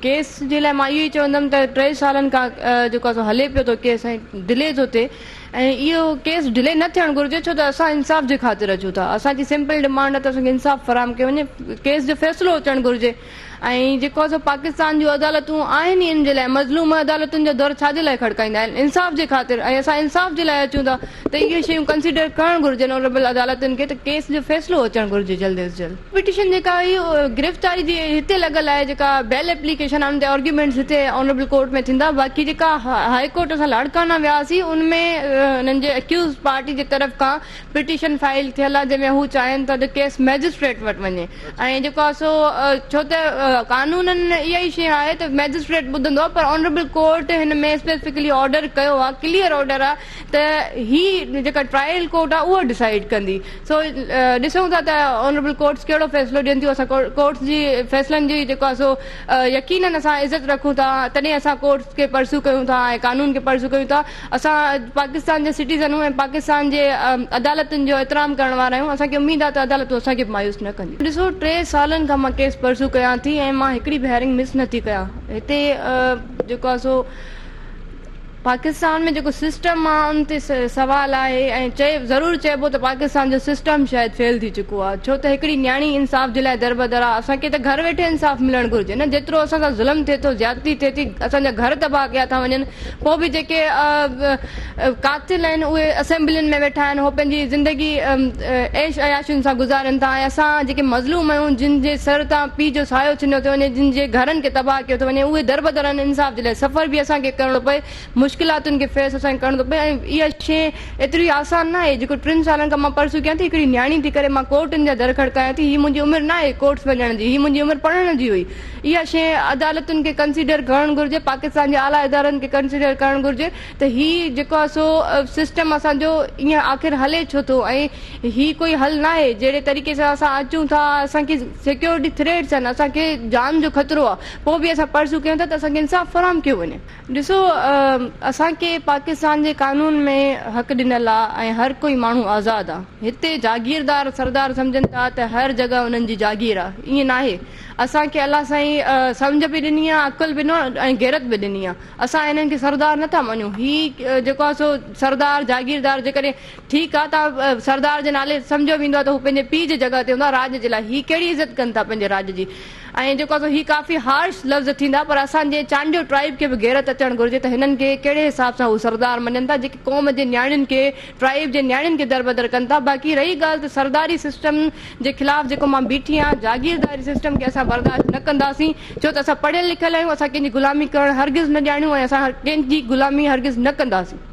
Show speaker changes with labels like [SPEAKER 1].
[SPEAKER 1] Case جي لاء مان اهو ئي چوندم ته ٽي سالن کان جيڪو آهي سو هلي پيو ٿو ڪيس ۽ ڊلي ٿو ٿئي ۽ اهو ڪيس ڊلي نه ٿيڻ گهرجي ڇو ته اسان انصاف جي خاطر اچون ٿا اسان جي سمپل ڊمانڊ آهي ته اسان کي انصاف فراهم ڪيو وڃي ڪيس جو فيصلو اچڻ گهرجي ۽ جيڪو آهي سو پاڪستان جون عدالتون آهن ئي ان جي لاء مظلوم عدالتن جا در ڇا جي لاء کڙڪائيندا آهن انصاف جي خاطر ۽ اسان انصاف جي لاء اچون ٿا ته اهي شيون ڪنسيڊر ڪرڻ گهرجن آنريبل عدالتن کي ته ڪيس جو فيصلو اچڻ گهرجي جلد از جلد. پٽيشن جيڪا هئي گرفتاري جي هتي لڳل آهي جيڪا بيل ايپليڪيشن آهي ان تي آرگيومينٽس هتي آنريبل ڪورٽ ۾ ٿيندا باقي جيڪا هاء ڪورٽ اسان لاڙڪاڻا وياسين ان ۾ انهن جي اڪيوز پارٽي جي طرف کان پٽيشن فائل ٿيل آهي جنهن ۾ هو چاهين ٿا ته ڪيس مئجسٽريٽ وٽ وڃي ۽ جيڪو آهي سو ڇو ته قانونن اها ئي شيء آهي ته مئجسٽريٽ ٻڌندو آهي پر آنريبل ڪورٽ هن ۾ اسپيسفڪلي آرڊر ڪيو آهي ڪليئر آرڊر آهي ته هي جيڪا ٽرائل ڪورٽ آهي اها ڊسائيڊ ڪندي سو ڏسون ٿا ته آنريبل ڪورٽس ڪهڙو فيصلو ڏين ٿيون اسان ڪورٽس جي فيصلن جي جيڪو آهي سو يقينن اسان عزت رکون ٿا تڏهن اسان ڪورٽس کي پرسو ڪيون ٿا ۽ قانون کي پرسو ڪيون ٿا اسان پاڪستان جا سٽيزن آهيون ۽ پاڪستان جي عدالتن جو احترام ڪرڻ وارا آهيون اسان کي اميد آهي ته عدالتون اسان کي به مايوس نه ڪنديون. ڏسو ٽي سالن کان مان ڪيس پرسو ڪيان ٿي ۽ مان هڪڙي به هيئرنگ مس نه ٿي ڪيان هتي جيڪو آهي سو پاڪستان ۾ جيڪو سسٽم آ ان تي سوال آهي ۽ چئي ضرور چئبو ته پاڪستان جو سسٽم شايد فيل ٿي چڪو آ ڇو ته هڪڙي نياڻي انصاف جي لاء دربدر آ اسان کي ته گهر ويٺي انصاف ملڻ گهرجي نه جيترو اسان سان ظلم ٿئي ٿو زيادتي ٿئي ٿي اسان جا گهر تباهه ڪيا ٿا وڃن پوء به جيڪي قاتل آهن اهي اسيمبلين ۾ ويٺا آهن هو پنهنجي زندگي عيش عياشين سان گذارين ٿا ۽ اسان جيڪي مظلوم آهيون جن جي سر تان پيء جو سايو ڇنيو ٿو وڃي جن جي گهرن کي تباهه ڪيو ٿو وڃي اهي دربدر آهن انصاف جي لاء سفر به اسان کي ڪرڻو پئي مشڪلاتن کي فيس اسان کي ڪرڻو ٿو پئي ۽ اها شيء ايتري آسان ناهي جيڪو ٽن سالن کان مان پرسو ڪيان ٿي هڪڙي نياڻي ٿي ڪري مان ڪورٽن جا در کڙڪايان ٿي هي منهنجي عمر ناهي ڪورٽس وڃڻ جي هي منهنجي عمر پڙهڻ جي هئي اها شيء عدالتن کي ڪنسيڊر ڪرڻ گهرجي پاڪستان جي اعليٰ ادارن کي ڪنسيڊر ڪرڻ گهرجي ته هي جيڪو آهي سو سسٽم اسان جو ائين آخر هلي ڇو ٿو ۽ هي ڪوئي حل ناهي جهڙي طريقي سان اسان اچون ٿا اسان کي سيڪيورٽي ٿريٽس آهن اسان کي جان جو خطرو آهي پوء به اسان پرسو ڪيون ٿا ته اسان کي انصاف فراهم ڪيو وڃي. ڏسو اسان کي پاڪستان جي قانون ۾ حق ڏنل آ ۽ هر ڪوئي ماڻهو آزاد آ هتي جاگيردار سردار سمجهن ٿا ته هر جڳهه انهن جي جاگير آ ائين ناهي اسان کي الله سائين سمجهه به ڏني آ عقل به ڏنو آ ۽ غيرت به ڏني آ اسان انهن کي سردار نٿا مڃون هي جيڪو آ سو سردار جاگيردار جيڪڏهن ٺيڪ آ ته سردار جي نالي سمجهيو ويندو آ ته هو پنهنجي پيء جي جڳهه تي هوندو آ راڄ جي لاء هي ڪهڙي عزت ڪن ٿا پنهنجي راڄ جي ۽ جيڪو آ سو هي ڪافي هارش لفظ ٿيندا پر اسان جي چانڊيو ٽرائيب کي به غيرت اچڻ گهرجي ته هنن کي ڪهڙي حساب سان هو سردار مڃن ٿا جيڪي قوم جي نياڻين کي ٽرائيب جي نياڻين کي دربدر ڪن ٿا باقي رهي ڳالهه ته سرداري سسٽم جي خلاف جيڪو مان بيٺي آهيان جاگيرداري سسٽم کي اسان برداشت نه ڪنداسين ڇو ته اسان پڙهيل لکيل آهيون اسان ڪنهن جي غلامي ڪرڻ هرگز نه ڄاڻيون ۽ اسان ڪنهن جي غلامي هرگز نه ڪنداسين.